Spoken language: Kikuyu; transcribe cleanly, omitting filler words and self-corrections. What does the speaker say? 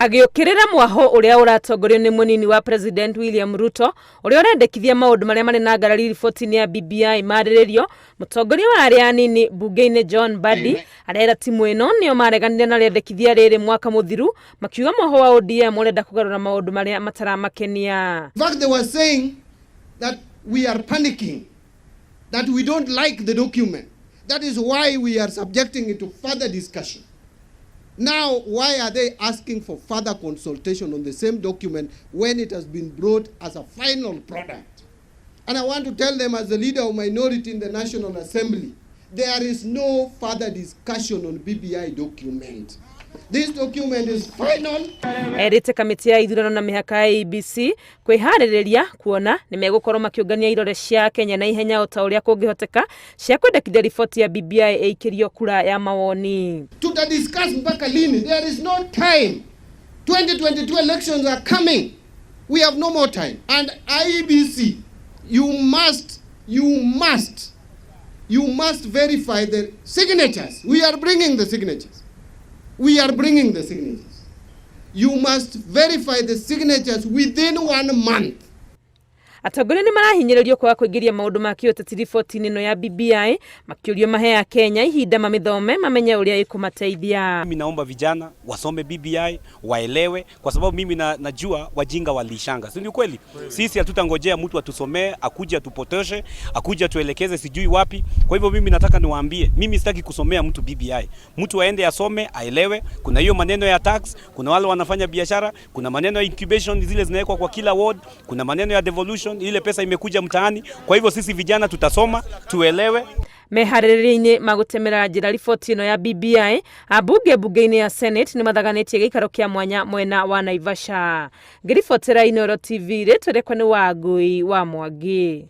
Agĩũkĩrĩra mwaho ũrĩa ũratongorio nĩ mũnini wa President William Ruto ũrĩa ũrendekithia maũndũ marĩa marĩ na ngarari riboti-inĩ ya BBI marĩrĩrio, mũtongoria wa arĩa anini mbunge-inĩ John Mbadi arera timu ĩno nĩo mareganire na rĩendekithia rĩrĩ mwaka mũthiru makiuga mwaho wa ODM ũrenda kũgarũra maũndũ marĩa mataramakenia. In fact, they were saying that we are panicking, that we don't like the document. That is why we are subjecting it to further discussion. Now, why are they asking for further consultation on the same document when it has been brought as a final product? And I want to tell them, as the leader of minority in the National Assembly, there is no further discussion on BBI document. This document is final. Erĩte kamĩtĩ ya ithurano na mĩhaka ya IEBC kwĩharĩrĩria kuona nĩ megũkorwo makĩũngania irore cia Kenya na ihenya o ta ũrĩa kũngĩhoteka cia kwendekithia riboti ya BBI ĩikĩrio kura ya mawoni. Tuta discuss mpaka lini? There is no time. 2022 elections are coming. We have no more time. And IEBC, you must verify the signatures. We are bringing the signatures. We are bringing the signatures. You must verify the signatures within one month. Atongoria nĩ marahinyĩrĩrio kwaga kũingĩria maũndũ ma kĩũteti riboti-inĩ ĩno ya BBI makĩũrio mahe Akenya ihinda mamĩthome mamenye ũrĩa ĩkũmateithia. Mimi naomba vijana wasome BBI waelewe, kwa sababu mimi najua wajinga walishanga, si ni kweli? Sisi hatutangojea mtu atusomee akuje atupotoshe akuje atuelekeze sijui wapi. Kwa hivyo mimi nataka niwaambie, mimi sitaki kusomea mtu BBI. Mtu aende asome aelewe. Kuna hiyo maneno ya tax, kuna wale wanafanya biashara, kuna maneno ya incubation zile zinawekwa kwa kila ward, kuna maneno ya devolution, ile pesa imekuja mtaani. Kwa hivyo sisi vijana tutasoma tuelewe. Meharĩrĩria-inĩ ma gũtemera njĩra riboti ĩno ya BBI, ambunge mbunge-inĩ ya Senate nĩ mathaganĩtie gĩikaro kĩa mwanya mwena wa Naivasha. Ngĩribotera Inooro TV, rĩtwa rĩakwa nĩ Wangui wa Mwangi.